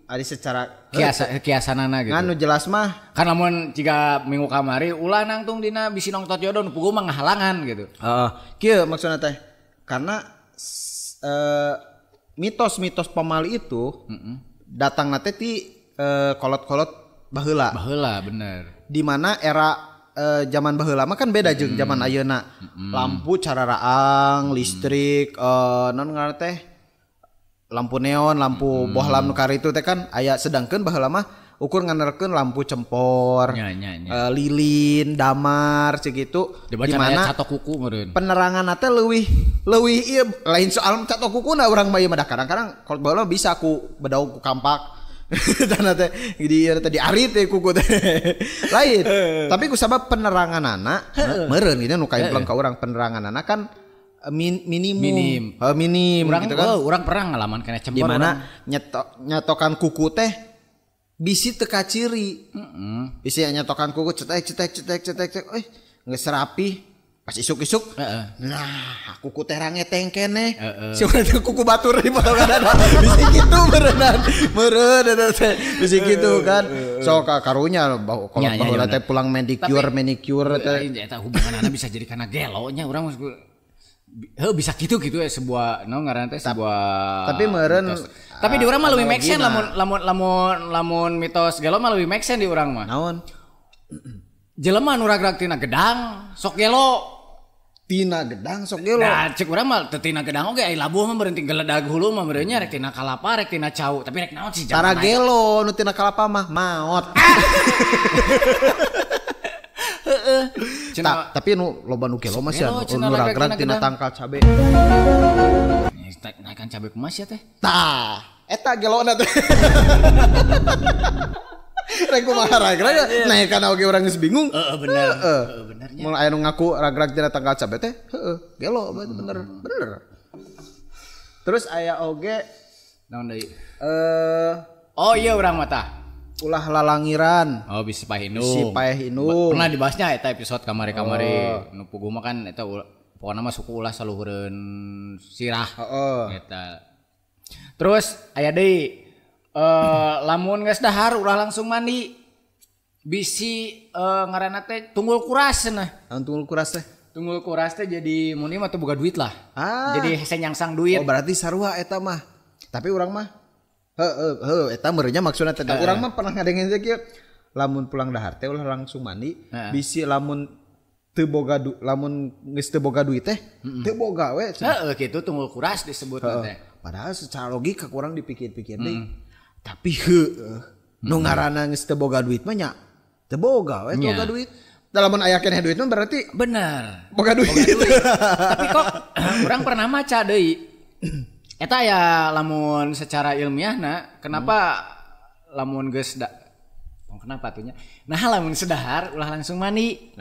A: Ari secara
B: kiasanana gitu.
A: Ngan nu jelas mah
B: kan lamun jika minggu kamari ulah nangtung dina bisi nongtot jodoh nu puguh mah ngahalangan gitu.
A: Heeh. Kieu maksudna teh karena mitos-mitos pamali itu datangna teh ti kolot-kolot baheula.
B: Baheula bener.
A: Di mana era zaman baheula mah kan beda jeung zaman ayeuna. Lampu cara raang, listrik, naon ngaranna teh? Lampu neon, lampu bohlam nu karitu teh kan aya sedangkeun baheula mah ukur nganerkeun lampu cempor, lilin, damar segitu.
B: Di mana catok kuku meureun.
A: Penerangan teh leuwih ieu lain soal catok kukuna urang mah ieu mah kadang-kadang kalau baheula bisa ku bedaug ku kampak. Tanah teh di ieu teh diarit teh kuku teh. Lain. Tapi ku sabab peneranganana meureun gitu nu kaimpleng ka urang peneranganana kan minim. Minim
B: urang,
A: gitu kan.
B: Urang pernah ngalaman kena cempor.
A: Di mana nyetokan kuku teh bisi teu kaciri. Bisi nyetokan kuku cetek cetek cetek cetek cetek geus rapi. Pas isuk-isuk, nah kuku teh rangeteng keneh. Si urang teh kuku batur dipotongan bisi kitu meureunnan. Meureun eta teh bisi kitu kan. Sok karunya kalau baheula teh pulang manicure manicure teh.
B: Eta hubunganna bisa jadi kana gelo nya urang heuh bisa kitu gitu ya sebuah naon ngaranna teh sebuah
A: tapi meureun
B: tapi di urang mah leuwih make sense lamun lamun lamun lamun mitos gelo mah leuwih make sense di urang mah.
A: Naon?
B: Jelema nu ragrag tina gedang sok gelo.
A: Tina gedang sok gelo.
B: Nah, cek urang mah teu tina gedang oge ai labuh mah berhenti geledag hulu mah meureun nya rek tina kalapa rek tina cau tapi rek naon sih
A: tara gelo nu tina kalapa mah maot.
B: Heeh.
A: Tapi nu loba nu gelo mah sia nu ragrag tina tangkal cabe.
B: Naikkan cabe kumaha sia teh?
A: Tah, eta gelona teh. Rek kumaha ragrag naikkan oge urang geus bingung.
B: Heeh bener. Heeh bener nya.
A: Mun aya nu ngaku ragrag tina tangkal cabe teh, heeh, gelo bener bener. Terus aya oge
B: naon deui? Oh iya urang mah tah.
A: Ulah lalangiran.
B: Oh bisi paeh indung.
A: Bisi paeh indung.
B: Pernah dibahasnya eta episode kamari-kamari. Nu puguh mah kan eta pokona mah suku ulah saluhureun sirah.
A: Heeh.
B: Eta. Terus aya deui lamun geus dahar ulah langsung mandi. Bisi ngaranna teh tunggul kuras cenah.
A: Naon tunggul kuras teh?
B: Tunggul kuras teh jadi mun ieu mah teu boga duit lah. Jadi hese nyangsang duit.
A: Oh berarti sarua eta mah. Tapi urang mah heuh heuh eta meureunnya maksudna teh. Urang mah pernah ngadengin teh kieu. Lamun pulang dahar teh ulah langsung mandi. Bisi lamun teu boga lamun geus teu boga duit teh teu boga we.
B: Heeh kitu tunggul kuras disebut teh.
A: Padahal secara logika kurang dipikir-pikir deui. Tapi heueuh nu ngaranna geus teu boga duit mah nya teu boga we teu boga duit. Da lamun aya keneh duit mah berarti
B: bener
A: boga duit.
B: Tapi kok urang pernah maca deui. Eta ya lamun secara ilmiahna kenapa lamun geus kenapa atuh nya? Nah lamun sedahar ulah langsung mandi.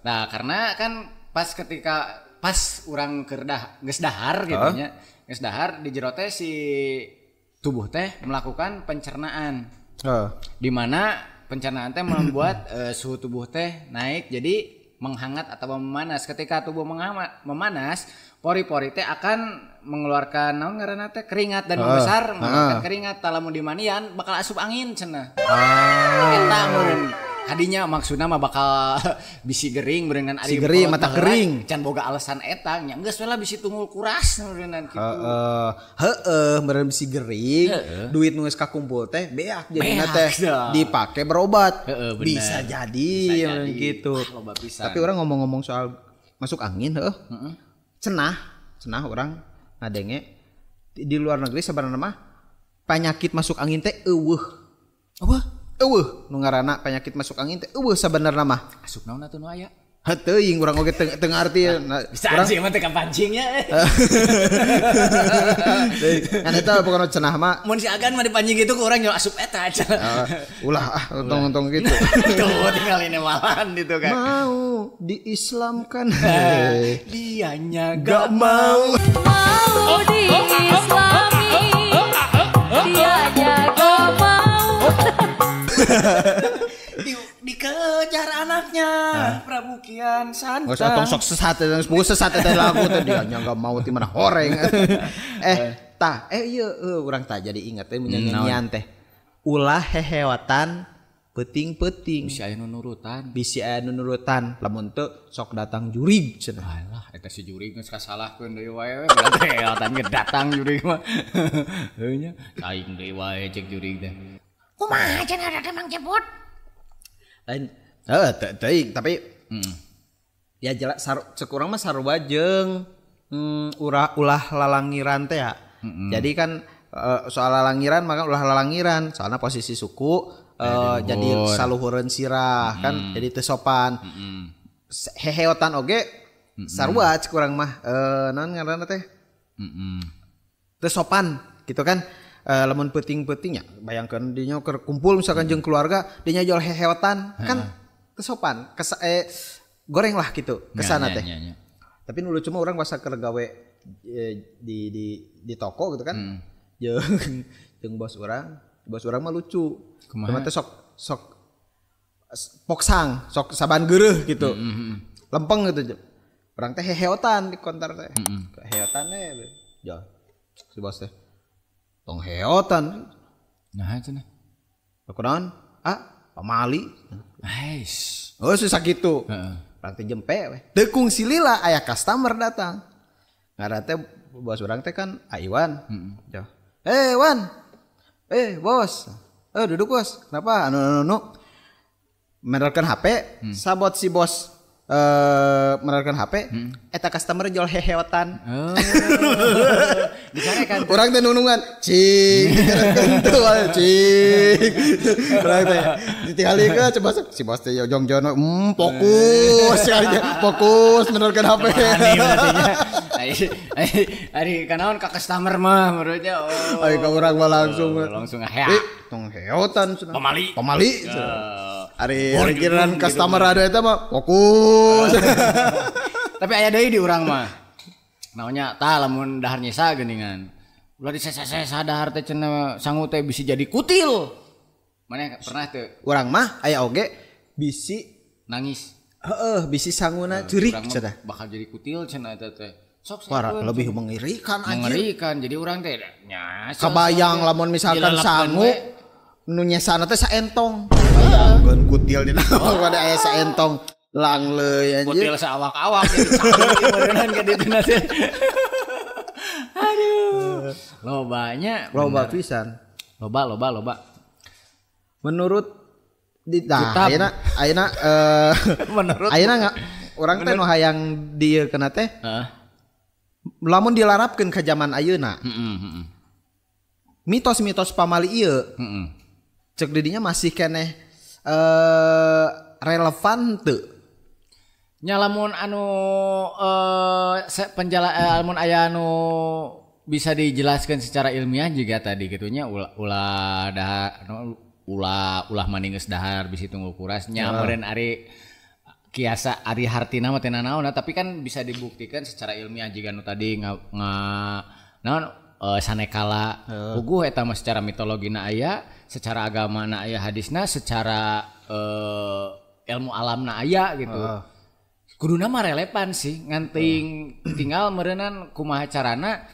B: Nah karena kan pas ketika pas urang keur geus dahar gitu nya. Geus dahar di jero teh si tubuh teh melakukan pencernaan. Di mana pencernaan teh membuat suhu tubuh teh naik jadi menghangat atau memanas. Ketika tubuh memanas, pori-pori teh akan mengeluarkan naon ngaranna teh keringat dan membesar, mengeluarkan keringat. Tah lamun dimanian bakal asup angin cenah. Eta meureun kadinya maksudna mah bakal bisi gering meureun
A: ari gering mata kering
B: can boga alasan eta nya geus we lah bisi tunggul kuras meureun kitu.
A: Heeh meureun bisi gering duit nu geus kakumpul teh beak jadina teh dipake berobat. Bisa jadi gitu. Tapi orang ngomong-ngomong soal masuk angin heuh. Cenah orang ngadenge di luar negeri sebenarnya mah penyakit masuk angin teh eueuh.
B: Apa?
A: Eueuh nu ngaranna penyakit masuk angin teh eueuh sabenerna mah.
B: Asup naon atuh nu aya?
A: Heuh teuing urang oge teu ngarti.
B: Bisa anjing mah teh kapancingnya.
A: Kan eta pokona cenah mah
B: mun si Agan mah dipancing gitu ku urang nyo asup eta aja.
A: Ulah ah untung-untung gitu.
B: Tuh tinggal ini malahan gitu kan.
A: Mau diislamkan.
B: Dianya gak mau.
H: Mau diislami. Dianya gak mau.
B: Dikejar anaknya Prabu Kian Santang.
A: Nggak usah tong sok sesat, sesat eta lagu teh dianya enggak mau ti mana horeng. Tah, ieu urang tah jadi ingat teh nyanyian teh. Ulah hehewatan peuting-peuting.
B: Bisi aya nu nurutan.
A: Bisi aya nu nurutan. Lamun teu sok datang jurig cenah.
B: Alah, eta si jurig geus kasalahkeun deui wae we. Berarti hehewatan ge datang jurig mah. Heuh nya, aing deui wae cek jurig teh.
E: Kumaha cenah ada Mang Cepot?
A: Lain teuing tapi ya jelas cek urang mah sarua jeung ulah lalangiran teh ya. Jadi kan soal lalangiran maka ulah lalangiran soalnya posisi suku jadi saluhureun sirah kan jadi teu sopan. Heheotan oge sarua cek urang mah naon ngaranna teh? Teu sopan gitu kan. Lamun peuting-peutingnya bayangkeun dinya keur kumpul misalkan jeung keluarga dinya jual heheotan kan teu sopan goreng lah gitu kesana teh. Tapi nu lucu mah urang pas keur gawe di toko gitu kan. Jeung bos urang mah lucu. Kumaha teh sok sok poksang, sok saban geureuh gitu. Lempeng gitu. Urang teh heheotan di konter teh. Heheotan teh. Ya. Si bos teh. Tong heheotan.
B: Nah cenah.
A: Kunaon? Ah, pamali.
B: Ais.
A: Oh, susah gitu. Heeh. Urang teh jempe we. Teu kungsi lila aya customer datang. Ngaran teh bos urang teh kan Iwan. Heeh. Eh, Wan. Eh, bos. Eh, duduk bos. Kenapa? Anu. Menerkan HP, sabot si bos. Menerkan HP, eta customer jual heheotan.
B: Oh. Dicarekan.
A: Urang teh nunungan, cing, dicarekan cing. Urang teh ditinggalikeun coba si bos teh jongjon, fokus sekali fokus menerkan HP.
B: Ari kanaon ka customer mah menurutnya. Oh.
A: Ai ka urang mah langsung
B: hea.
A: Tong heotan cenah.
B: Pamali.
A: Pamali. Ari pikiran customer ada eta mah fokus.
B: Tapi aya deui di urang mah. Naonnya tah lamun dahar nyesa geuningan. Ulah disesa-sesa dahar teh cenah sangu teh bisi jadi kutil. Maneh pernah teu?
A: Urang mah aya oge bisi
B: nangis.
A: Heeh, bisi sanguna ceurik cenah.
B: Bakal jadi kutil cenah eta teh. Sok
A: lebih mengerikan anjir.
B: Mengerikan. Jadi urang teh nya
A: kabayang lamun misalkan sangu nu nyesana teh saentong. Bayangkeun kutil dina pada aya saentong langleuy anjir.
B: Kutil saawak-awak jadi canggung meureunnan ka ditu teh. Aduh. Lobanya
A: loba pisan.
B: Loba.
A: Menurut di nah ayeuna menurut ayeuna urang teh nu hayang dieu kana teh.
B: Heeh.
A: Lamun dilarapkeun ka zaman ayeuna. Mitos-mitos pamali ieu. Cek didinya masih keneh relevan teu?
B: Nya lamun anu lamun aya anu bisa dijelaskan secara ilmiah juga tadi gitunya ulah dahar ulah maningeus dahar bisi tunggul kuras nya meureun ari kiasa ari hartina mah teu nanaon tapi kan bisa dibuktikan secara ilmiah jiga nu tadi naon sanekala puguh eta mah secara mitologina aya, secara agama na aya hadisna, secara ilmu alamna aya gitu. Kuduna mah relevan sih ngan tinggal meureunnan kumaha carana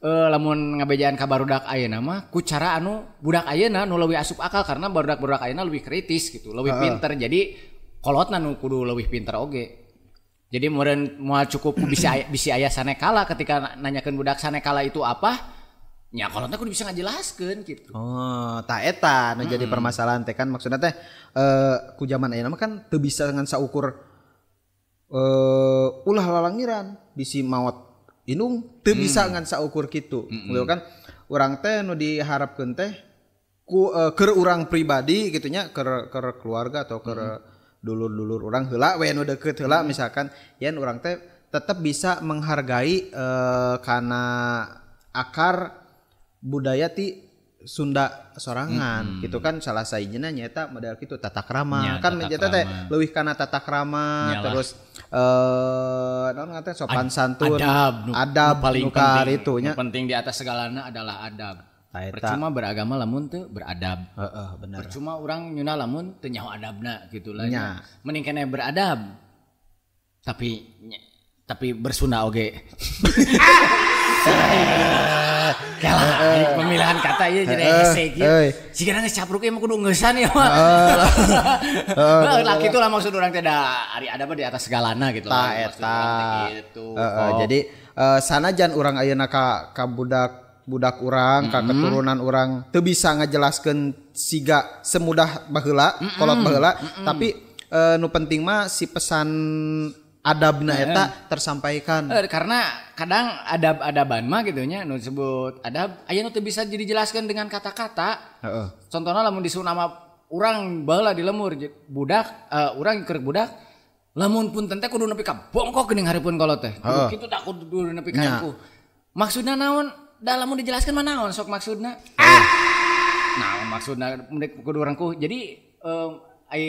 B: lamun ngabejaan ka barudak ayeuna mah ku cara anu budak ayeuna nu leuwih asup akal karena barudak-barudak ayeuna leuwih kritis gitu, leuwih pinter. Jadi kolotna nu kudu leuwih pinter oge. Jadi meureun moal cukup bisi aya sanekala ketika nanyakeun budak sanekala itu apa, nya kolotna kudu bisa ngajelaskeun gitu.
A: Oh, ta eta nu jadi permasalahan teh kan maksudna teh ku zaman ayeuna mah kan teu bisa ngan saukur ulah lalangiran bisi maot indung teu bisa ngan saukur kitu. Gitu kan urang teh nu diharapkeun teh ku keur urang pribadi kitu nya keur keluarga atau keur dulur-dulur urang heula we nu deukeut heula misalkan yen urang teh tetep bisa menghargai kana akar budaya ti Sunda sorangan gitu kan salah sahijina nyaeta model kitu tata krama nya, kan nyaeta teh leuwih kana tata krama. Nyalah. Terus naon ngaran teh sopan santun adab paling penting itu nya
B: penting di atas segalana adalah adab. Percuma beragama lamun teu beradab.
A: Heeh, bener.
B: Percuma urang nyuna lamun teu nyaho adabna gitu lah. Mending keneh beradab. Tapi bersunda oge. Kalah pemilihan kata ieu jadi hese kieu. Sigana geus capruk ieu mah kudu ngeusan ieu mah. Lah kitu lah maksud urang teh da ari adab di atas segalana gitu
A: lah. Eta gitu. Jadi sanajan urang ayeuna ka budak urang, ka keturunan urang teu bisa ngajelaskeun siga semudah baheula, kolot baheula, tapi nu penting mah si pesan adabna eta tersampaikan.
B: Karena kadang adab-adaban mah gitu nya nu disebut adab aya nu teu bisa dijelaskeun dengan kata-kata. Contohna lamun disuruh nama urang baheula di lemur budak urang keur budak lamun punten teh kudu nepi ka bongkok geuning hareupeun kolot teh. Kudu kitu tah kudu nepi ka ku. Maksudna naon? Da lamun dijelaskeun mah naon sok maksudna? Naon maksudna kudu rengkuh. Jadi ai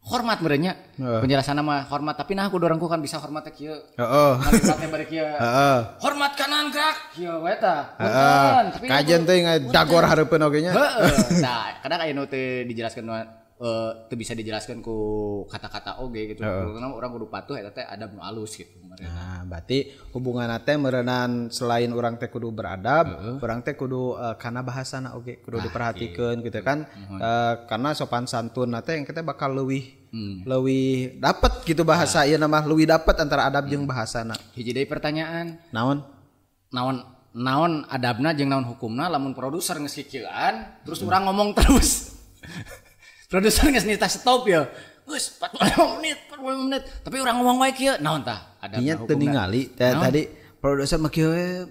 B: hormat meureun nya. Penjelasanna mah hormat tapi nah kudu rengkuh kan bisa hormat teh kieu.
A: Heeh.
B: Kalimatna bari kieu.
A: Heeh.
B: Hormat kanan gerak kieu we tah. Punten tapi
A: kajen teh dagor hareupeun oge nya.
B: Heeh. Nah, kadang aya nu teu dijelaskeun teu bisa dijelaskan ku kata-kata oge gitu. Karena urang kudu patuh eta teh adab nu alus gitu.
A: Nah, berarti hubungan teh meureunan selain urang teh kudu beradab, urang teh kudu kana bahasana oge kudu diperhatikeun gitu kan. Karena sopan santun teh yang kita bakal leuwih leuwih dapet gitu bahasa ieu mah leuwih dapet antara adab jeung bahasana.
B: Hiji deui pertanyaan.
A: Naon?
B: Naon adabna jeung naon hukumna lamun produser geus kikieuan terus urang ngomong terus. Produser geus nitah stop ya. Geus 45 menit, 45 menit. Tapi urang ngomong wae kieu, naon tah? Adabna
A: hukumna. Teu ningali tadi produser mah kieu we.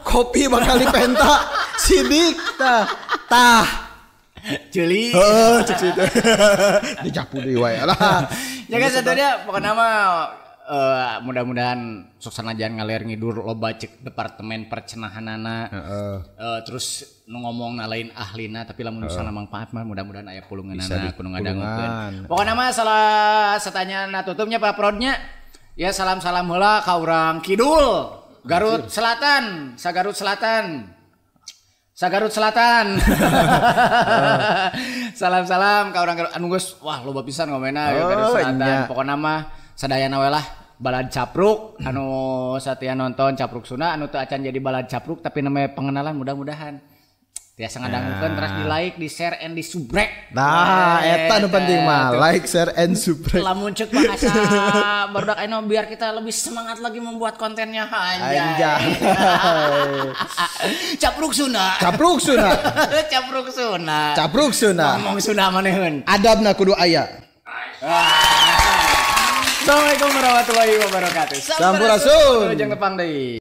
A: Kopi bakal dipenta sidik tah. Tah.
B: Ceuli.
A: Heeh, cek situ. Dicapu deui wae lah.
B: Ya guys, satunya pokokna mah mudah-mudahan sok sanajan ngaler ngidur loba cek departemen percenahanana. Terus nu ngomongna lain ahlina tapi lamun misalna mangfaat mah mudah-mudahan aya pulunganana kudu ngadangukeun. Pokona mah salah satanyana tutupnya Pak Prodnya. Ya salam-salam heula ka urang Kidul, Garut Selatan, Sagarut Selatan. Sagarut Selatan. Salam-salam ka urang Garut anu geus wah loba pisan ngomena Garut Selatan. Pokona mah sadayana we lah balad capruk anu satia nonton capruk Sunda anu teu acan jadi balad capruk tapi namanya pengenalan mudah-mudahan tiasa ngadangukeun terus di like, di share and di subrek.
A: Nah, eta nu penting mah like, share and subrek.
B: Lamun ceuk bahasa barudak ayeuna biar kita lebih semangat lagi membuat kontennya. Anjay. Capruk Sunda. Capruk Sunda. Capruk Sunda.
A: Capruk Sunda.
B: Ngomong Sunda maneheun.
A: Adabna kudu aya.
B: Assalamualaikum warahmatullahi wabarakatuh.
A: Sampurasun.
B: Wilujeng tepang deui.